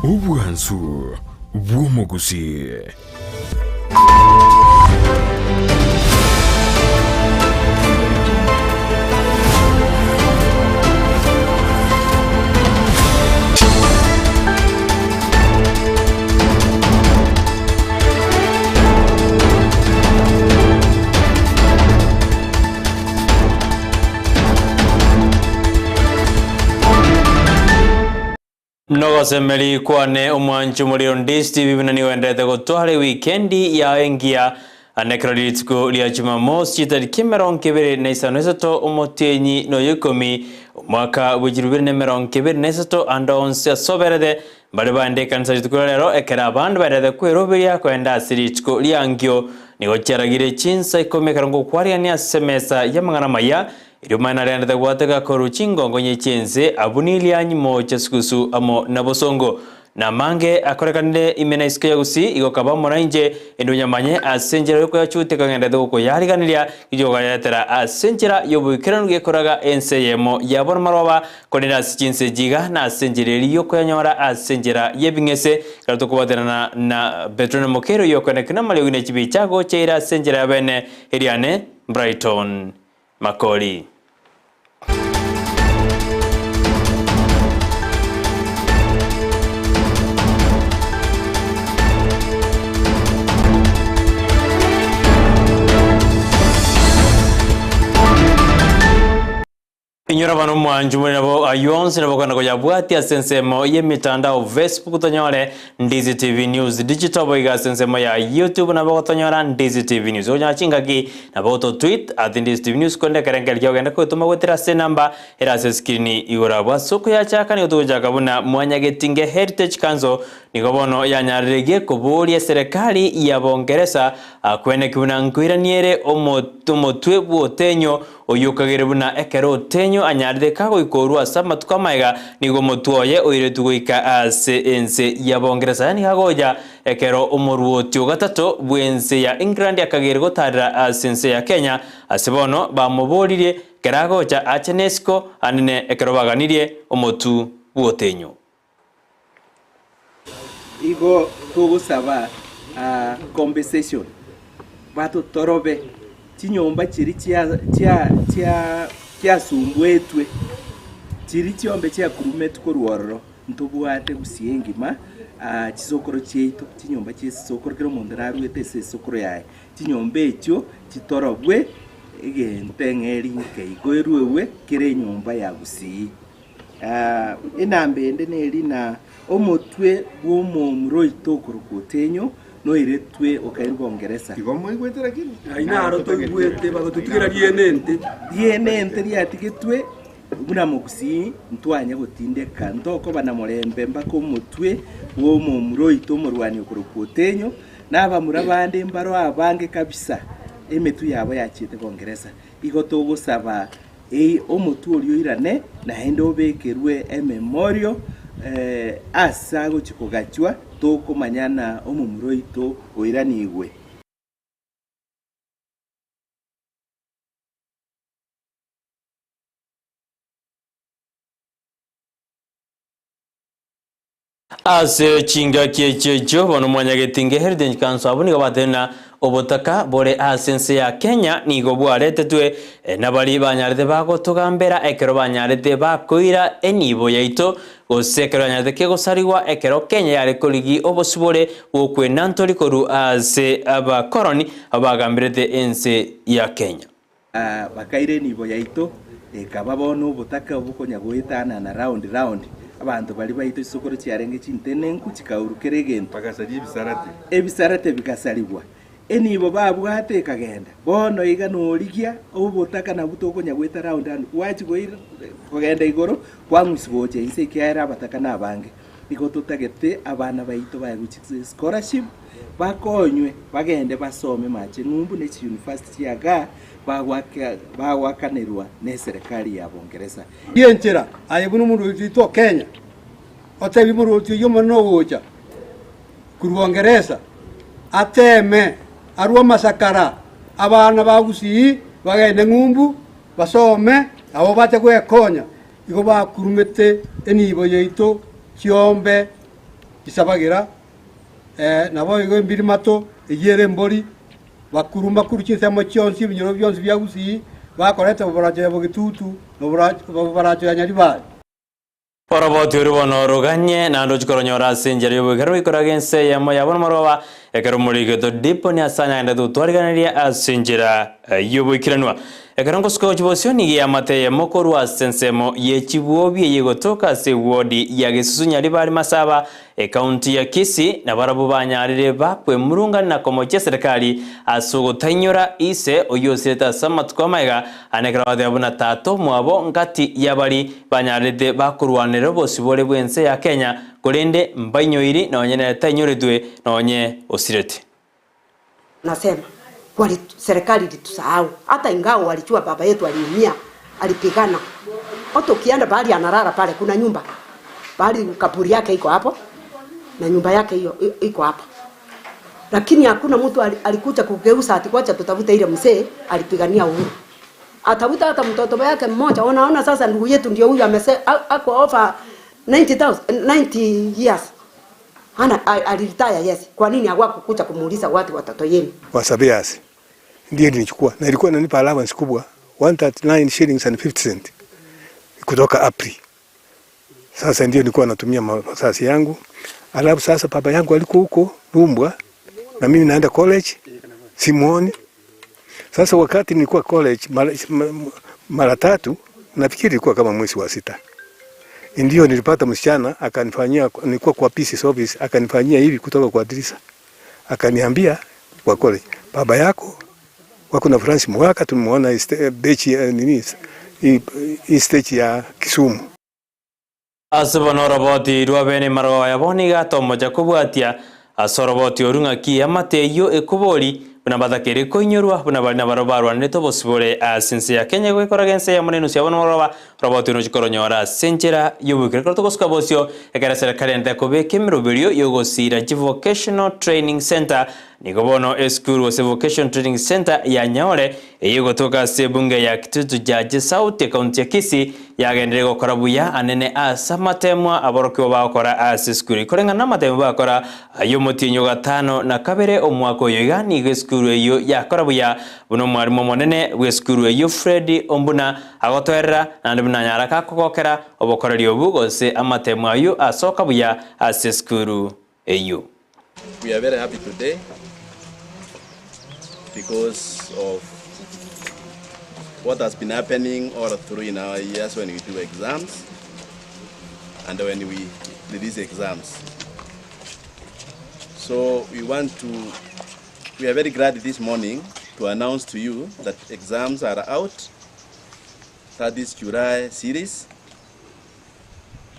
Obwansu bw'omogusii. Nogosemeri kwane omwanchi omorero Ndisi TV buna nigo enderete gotwara ewikendi yao engiya ande ekero rituko ria Jumamosi chitariki 25 omotienyi noyo ikomi omwaka bwe chilifu bibere na emerongo ebere na isato ande onsi ase oberete Mbare baende ekanisa rituko ria rero, ekero abande baerete kweroberia kogenda ase rituko ri'ankio. Nigo chiaragire chinsa ikomi ekero ngokwariania ase emesa y'amang'ana amaya, erio omanyene narendete gwateka korwa chingongo chi'ense, abwo n'Irianyi, moocha, sugusu, amo na bosongo. Na amange akorekanire ime na isiko ya Gusii, igo kaba amo nainche, inde onyamanye ase enchera y'okoyachutia kagenderete gokoyariganiria, inche gokayaretera ase enchera y'oboikeranu gekoraga ense eyemo yabo namaroba, Korende ase chinse echi iga, na ase enchera eria y'okoyanyora ase enchera y'ebing'ese, ekero tokobwaterana na Petero na Mokeira oyio okoenekio namariogi ne chibicha gocha ere ase enchera ya bene, eriane Brighton Makori. Inyora abana omwancho more nabo ayio onsi nabo okogenda koyabwatia ase ensemo y'emitandao Facebook tonyore Ndizi TV News Digital boigo ase ensemo ya YouTube nabo ogotonyora Ndizi TV News. Okonyora chingaki nabo oto tweet at Ndizi TV News korende ekerengerio kia ogende koetoma goetera ase enamba ere ase escreen igoro abwo. Ase okoyachaka nigo togochaka buna Mwanyagetinge Heritage Council nigo bono yanyareregie koboria eserekari ya Bongeresa kweneki buna nkoiranie ere omotwe bw'otenyo Oyio okagere buna ekero Otenyo anyarete kagoikorwa ase amatuko amaega, nigo omotwe oye oiretwe goika ase ense ya Bongeresa. Yaani kagocha ekero omorwoti o gatato bw'ense ya England akagere gotarera ase ense ya Kenya, ase bono bamoboririe ekero agocha ache nesiko anene ekero baganirie omotu bw'Otenyo. Igo togosaba compensation batotorobe chinyomba chiria chiasumbwetwe, chiria chiombe chiakurumetwe korwa ororo, ntobwate gusii engima chisokoro chiaito, chinyomba chia esisokoro kera omonto narwete ase esokoro yaye, chinyomba echio chitorobwe egento eng'eri nke igo erwegwe kera enyomba ya gusii. Enamba ende neri na omotwe bw'omomura oito okorokwa Otenyo noiretwe okairwa Bongeresa. Igo moigwete lakini? Ai naro toigwete bagototugera rienente. Rienente riatigetwe buna mogusii ntwanye gotindeka ntokoba na morembe mpaka omotwe bw'omomura oito omorwani okorokwa Otenyo na abamura bande mbaro abange kabisa emetwe yabo yachiete Bongeresa. Igo togosaba Ee, omotwe oria oirane, naende obekerwe ememorio aase agochia kogachwa, tokomanya ng'a omomura oito oiranigwe. Ase chingaki echio echio bono mwanyagetinge Heritage Council abwo nigo batebire ng'a obotaka bore ase ense ya Kenya nigo bwaretetwe nabari banyarete bagotogambera ekero banyarete bakoira enibo yaito gose ekero yanyarete kegosarigwa ekero Kenya yare korigi obosibore bw'okwenantori korwa ase abakoroni abagamberete ense ya Kenya. Bakaira enibo yaito, ekaba bono obotaka obokonya goetanana round round. Abanto baria baito chisokoro chiarenge chintenenku chikaurwa kera egento. Bagasaria ebisarate. Ebisarate bigasarigwa. Enibo babwate ekagenda. Bono iga norigia obotaka nabwo tokonya goeta round round. Gwachia koira kogenda igoro, kwang'usia gocha inse ekiagera abataka nabange. Igo totagete abana baito baegwe chischolarship, bakonywe bagende basome mache ng'umbu ne chiuniversity chia igaa bagoakanerwa neserekari ya Bongeresa. Rienchera aye buna omorwoti oito o Kenya, otebie omorwoti oyio omonene ogocha korwa Bongeresa ateeme arue amasakara abana ba Gusii bagende ng'umbu basome nabo bache gwekonya. Igo bakurumete enibo yaito chiombe. Chisabagira, naboigo embirimato eyio ere embori, bakuru mbakuru chinsemo chionsi ebinyoro bionsi bia Gusii, bakorete oboracho ya Bogetutu, na oboracho ya Nyaribari. Oroboti oria bono oroganye, naende ochie koronyora ase enchera y'oboikeranu goikoraga ense eyemo yabo nomoroba, ekero omorikito Diponi ase anyagenderete gotwariganeria ase enchera y'oboikeranwa. Ekero ngosuka gochia bosio nigo eamate eyemo korwa ase ensemo ye chibwobi eye egotoka ase ewodi ya Gesusu Nyaribari Masaba, Ekaunti ya Kisii, na barabwo banyarire bakwemurungania na komochia eserekari ase ogotainyora ise oyio osirete ase amatuko amaiga ane ekero abateba buna tata omwabo ngati y'abari banyarete bakorwanerera obosibore bw'ense ya Kenya korende mbainyoiri nonye nere tainyoretwe nonye osirete. Nasema wali serikali ilitusahau hata ingawa walijua baba yetu aliumia alipigana hata ukienda pahali analala pale kuna nyumba pahali kaburi yake iko hapo na nyumba yake hiyo iko hapo lakini hakuna mtu alikuja kugeuza ati kwacha tutafute ile mzee alipigania uhuru atafuta hata mtoto wake mmoja unaona sasa ndugu yetu ndio huyu amese ako over 90,000 90 years Ana aliritaya yes. Kwa nini hawakukuja kumuuliza watu watoto yenu? Wa Surveyors ndiye nilichukua na ilikuwa inanipa allowance kubwa 139 shillings and 50 cent kutoka April. Sasa ndio nilikuwa natumia masasi yangu. Alafu sasa baba yangu alikuwa huko Rumbwa na mimi naenda college simuoni. Sasa wakati nilikuwa college mara tatu nafikiri ilikuwa kama mwezi wa sita. Ndio nilipata msichana akanifanyia, nilikuwa kwa peace service, akanifanyia hivi kutoka kwa dirisha. Akaniambia kwa college, baba yako wako na Francis Mwaka tumemuona beach nini hii stage ya Kisumu. Ase bono oroboti rwa bene marogo yabo nigo atomocha kobwatia ase oroboti oru ng'aki eamate eyio ekobori buna batakere koinyorwa buna baria nabarabwo barwanerete obosibore ase ense ya Kenya goikoraga ense eyemo na enusu yabo nomoroba oroboti oro nochia koronyora ase enchera y'oboikera ekero togosuka bosio ekero eserekari ente kobeka emeroberio y'ogosiira chivocational training centre Nigo bono esukuru gose Vocational Training Centre ya Nyaore eyio egotoka ase ebunge ya Kitutu Chache South ekaunti ya Kisii yagenderire gokora buya anene ase amatemwa aborokigwa bagokora ase esukuru eyio. Koreng'ana namatemwa bakora ayio omotienyi o gatano na kabere omwaka oyo iga nigo esukuru eyio yakora buya buna omwarimu omonene bw'esukuru eyio Fred Ombuna agotoerera naende buna anyara gakogokera obokoreri obu gose amatemwa ayio asoka buya ase esukuru eyio. We are very happy today because of what has been happening all through in our years when we do exams and when we release exams. So we want to, we are very glad this morning to announce to you that exams are out, that is July series,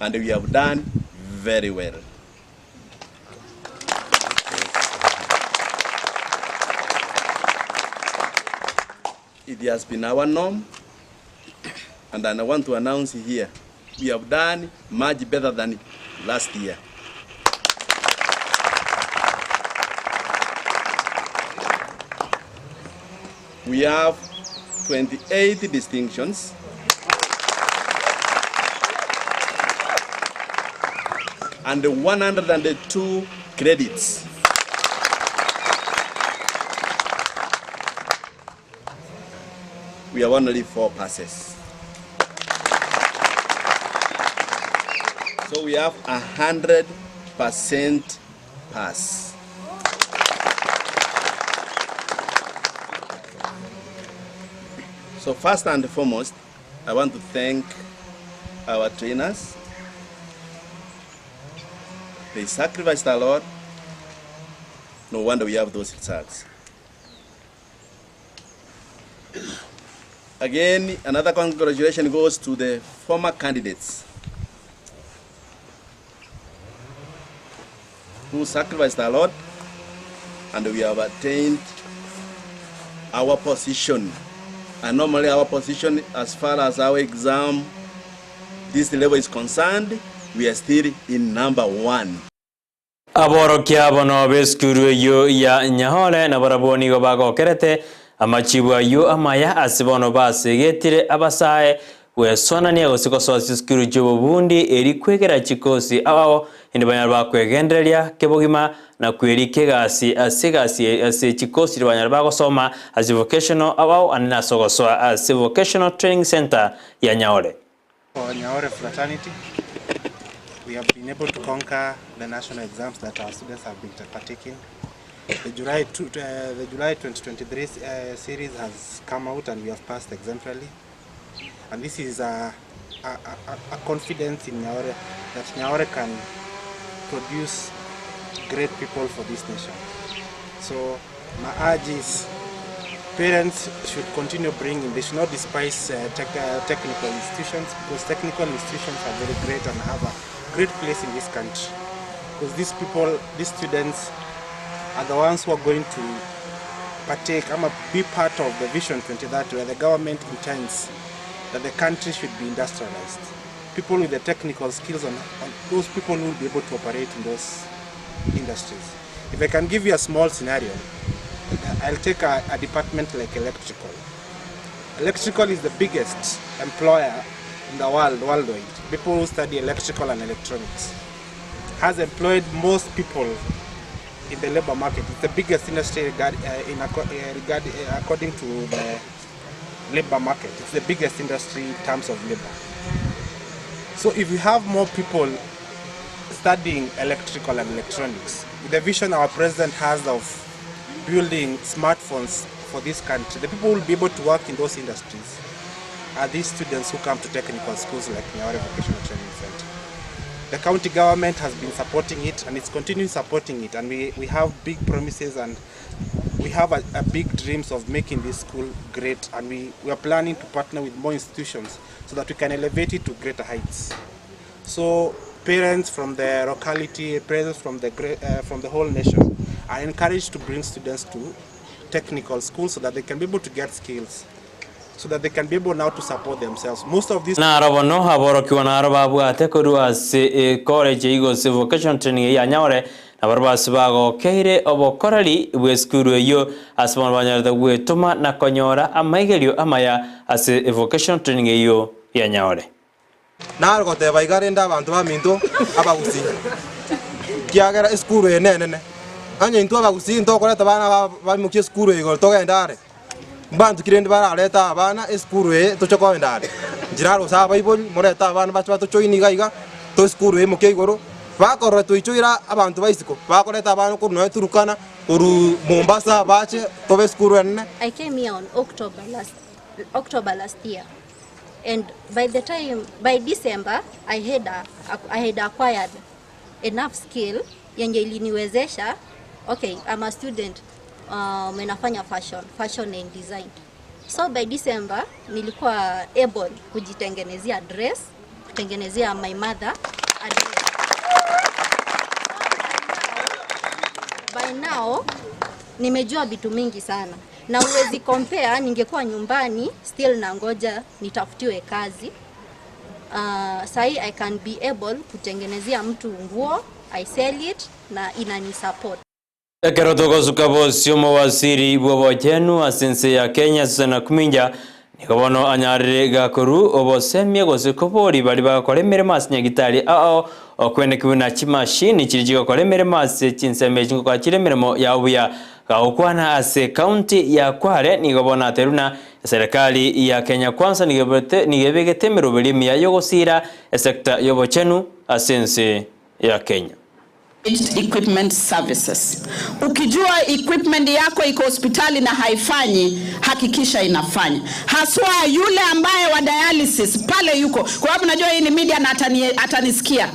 and we have done very well. It has been our norm, and I want to announce here, we have done much better than last year. We have 28 distinctions. And 102 credits. We have only 4 passes. So we have 100% pass. So first and foremost, I want to thank our trainers. They sacrificed a lot. No wonder we have those results. Again, another congratulation goes to the former candidates who sacrificed a lot, and we have attained our position. And normally our position as far as our exam, this level is concerned, we are still in number one. Aborokia bono b'esukuru eyio ya Nyahore nabarabwo nigo bagokerete amachibu ayio amaya ase bono basegetire abasae. Gwesonania gose gosoa chisukuru chi'obobundi eri kwegera chikosi ao ao inde banyare bakwegendereria kebogima na kwerika egasi ase egasi ase chikosi chiria banyare bagosoma ase vocational ao ao ande nase ogosoa ase Vocational Training Centre ya Nyaore. For Nyaore fraternity, we have been able to conquer the national exams that our students have been partaking. The July, two, uh, the July 2023 uh, series has come out and we have passed exemplarily. And this is a, a, a, a confidence in Nyaore that Nyaore can produce great people for this nation. So my urge is parents should continue bringing, they should not despise uh, tech, uh, technical institutions because technical institutions are very great and have a great place in this country. Because these people, these students are the ones who are going to partake, I'm a be part of the Vision 2030 where the government intends that the country should be industrialized. People with the technical skills on, on those people who will be able to operate in those industries. If I can give you a small scenario, I'll take a, a department like electrical. Electrical is the biggest employer in the world, worldwide. People who study electrical and electronics has employed most people in the labor market. It's the biggest industry regard, uh, in, uh, regard, uh, according to the labor market. It's the biggest industry in terms of labor. So if you have more people studying electrical and electronics, with the vision our president has of building smartphones for this country, the people who will be able to work in those industries are these students who come to technical schools like Nyaore Vocational Training Center. The county government has been supporting it and it's continuing supporting it and we, we have big promises and we have a, a big dreams of making this school great and we, we are planning to partner with more institutions so that we can elevate it to greater heights. So parents from the locality, parents from the, uh, from the whole nation are encouraged to bring students to technical schools so that they can be able to get skills so that they can be able now to support themselves. Most of these Naro bono aborokigwa naro babwate korwa ase ecollege eyio gose vocational training eyio ya Nyaore, nabo base bagokeire obokoreri bw'esukuru eyio ase bono banyarete gwetoma na konyora amaigerio amaya ase evocational training eyio ya Nyaore. Nare goteba iga rende abanto baminto abagusii, ekiagera esukuru eye nenene, onye intwe abagusii ntokoreta abana aba baimokie esukuru eye igoro togende are, mbanto ki rende bararete abana esukuru eye toche kogenda are? Inche narose abaibori, morete abana bache batojoini iga iga, to esukuru eye imokie igoro, bakorora toichoire abanto ba isiko, bakoreta abana korwa nonye Turkana, korwa Mombasa bache tobe esukuru enene. I came here on October last, October last year and by the time by December I had, a, I had acquired enough skill yenye iliniwezesha okay I'm a student um, nafanya fashion fashion and design so by December nilikuwa able kujitengenezea dress kutengenezea my mother a dress. By now nimejua vitu mingi sana na uwezi compare, ningekuwa nyumbani still nangoja nitafutiwe kazi. Uh, sahi I can be able kutengenezea mtu nguo, I sell it na inani support. Ekero togosuka bosio omowaziri bw'obochenu ase ense ya Kenya Susan Kuminja nigo bono anyarire gakoru obosemia gose kobori bari bagakora emeremo ase nyagitari ao okwenekigwa na chimashini chiri chigokora emeremo ase chinsemo echi ngokora chire emeremo ya buya gagokwana ase county ya Kwale nigo bono aterwa na serikali ya Kenya Kwanza nigo ebegete emeroberi emiya yogosira esector y'obochenu ase ense ya Kenya. Equipment services. Ukijua equipment yako iko hospitali na haifanyi, hakikisha inafanya. Haswa yule ambaye wa dialysis pale yuko, kwa sababu najua hii ni media na atani, atanisikia.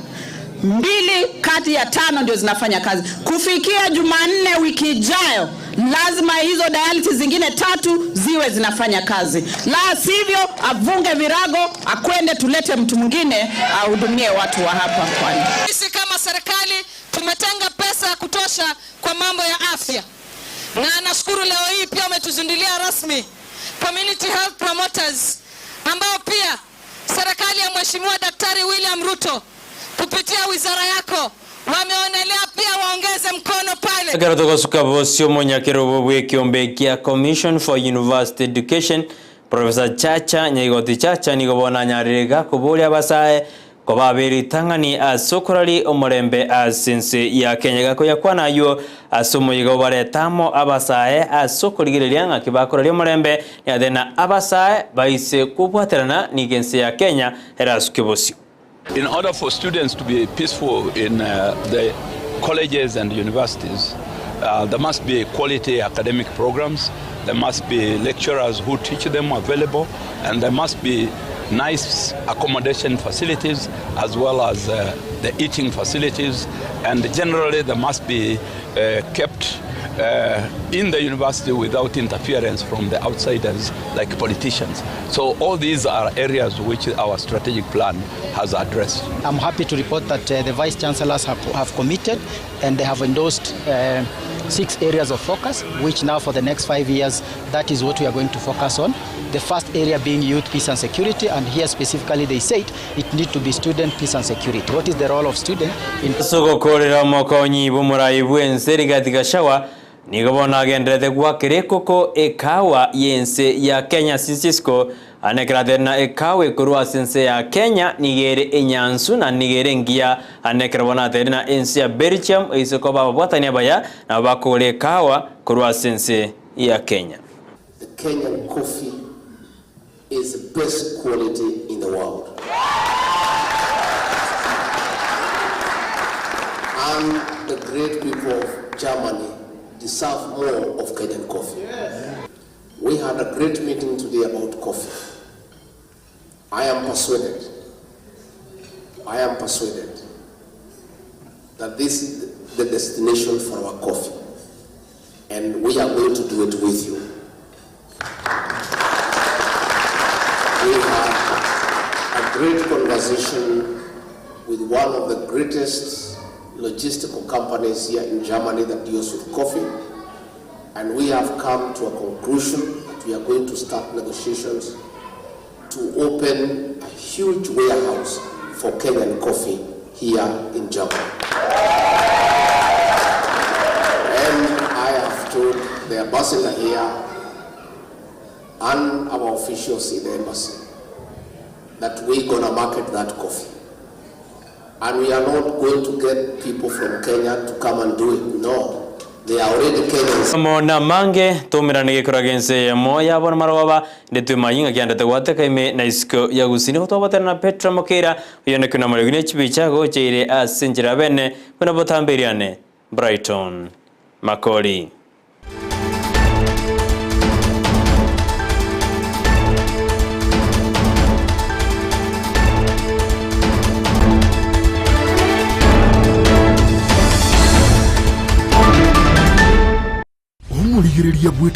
Mbili kati ya tano ndio zinafanya kazi. Kufikia Jumanne wiki ijayo, lazima hizo dialysis zingine tatu ziwe zinafanya kazi, la sivyo avunge virago akwende, tulete mtu mwingine ahudumie watu wa hapa Pwani. Sisi kama serikali tumetenga pesa ya kutosha kwa mambo ya afya, na nashukuru leo hii pia umetuzindulia rasmi community health promoters ambao pia serikali ya Mheshimiwa Daktari William Ruto kupitia wizara yako wameonelea pia waongeze mkono pale. Ekero togosuka bosio omonyakero bwe ekiombe kia Commission for University Education. Professor Chacha Nyaigoti Chacha nigo bono anyarire iga koboria abasae koba abe ritang'ani ase okoraria omorembe ase ense ya Kenya. Iga koyakwana ayio ase omoyega obarete amo abasae ase okorigereria ng'aki bakoraria omorembe, nigo na abasae baise kobwaterana nigo ense ya Kenya erasuke bosio. In order for students to be peaceful in uh, the colleges and universities, uh, there must be quality academic programs, there must be lecturers who teach them available, and there must be nice accommodation facilities as well as uh, the eating facilities, and generally there must be uh, kept uh, in the university without interference from the outsiders like politicians. So all these are areas which our strategic plan has addressed. I'm happy to report that uh, the vice chancellors have, have committed and they have endorsed uh, six areas of focus, which now for the next 5 years, that is what we are going to focus on. The first area being youth, peace and security, and here specifically they said it need to be student peace and security. What is the role of student in Ase omokonyi bw'omorai bw'ense Rigathi Gachagua nigo bono agenderete gwakera ekoko ekawa y'ense ya Kenya Cisco anekera na ekawa ekorwa ase ense ya Kenya nigo ere enyansu na nigo ere engiya anekera bono atere na ense ya Belgium eise koba ababwatani abaya nabo bakogora ekawa korwa ase ense ya Kenya. The Kenyan coffee is the best quality in the world. And the great people of Germany deserve more of Kenyan coffee. We had a great meeting today about coffee. I am persuaded, I am persuaded that this is the destination for our coffee. And we are going to do it with you. We had a great conversation with one of the greatest logistical companies here in Germany that deals with coffee. And we have come to a conclusion that we are going to start negotiations to open a huge warehouse for Kenyan coffee here in Germany. And I have told the ambassador here and our officials in the embassy that we're gonna market that coffee. And we are not going to get people from Kenya to come and do it. No, they are already Kenyans. Mona mange tumirane gikora gense ya moya bona maroba ndetu mayinga kiandete gwateka ime na isiko ya gusini gotwabatana na Petra Mokera uyone kuna marigine chibicha gocheire ase njira bene buna botambiriane Brighton Makori. Omorigereria bwe.